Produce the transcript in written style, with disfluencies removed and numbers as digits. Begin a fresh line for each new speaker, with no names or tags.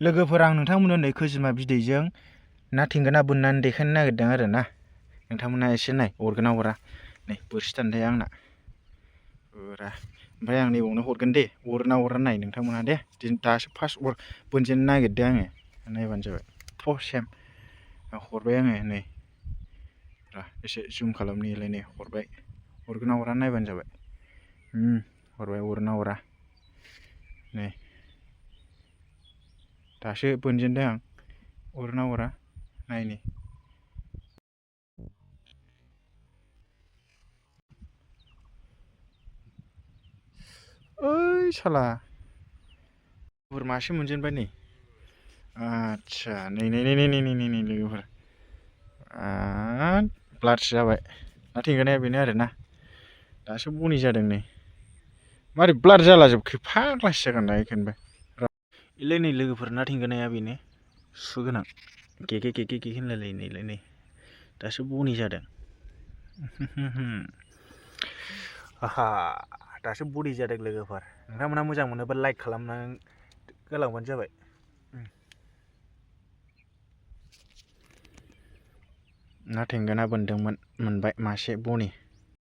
लोगोफोर आं नोंथांमोननो नै खोजिमा बिदैजों ना थेंगोना बोननानै देखायनो नागिरदों आरो ना। नोंथांमोना एसे नाय अरगोना अरा। नै बोरसि दान्दाया आंना अरा। ओमफ्राय आं नैबावनो हरगोन दे अरोना अरा नाय नोंथांमोना दे। दासो फार्स्ट बोनजेननो नागिरदों आङो। नायबानो जाबाय। सेम हरबाय आङो नै एसे जुम खालामनि एलाय नै हरबाय। अरगोना अरा नायबानो जाबाय। हरबाय अरोना अरा नै दासो बोनजेनदों आं अरोना अरा नायनि। ओइ साला मासे मोनजेनबाय नै। आदसा नै लोगोफोर ब्लाडसो जाबाय। ना थेंगोनाया बेनो आरोना दासो बनि जादों नै। मारै ब्लाड जाला जोबखो फाग्लासो जागोन ना इखोनोबो। इलाय नै लोगोफोर ना थेंगोनाया बेनो सु गोनां गेगे होनलायलायनायलाय नै दासो बनि जादों। दासो बनि जादों लोगोफोर। नोंथांमोना मोजां मोनोबा लाइक खालामनानै गालांबानो जाबाय। ना थेंगोना बोनदोंमोन मोनबाय मासे बनि।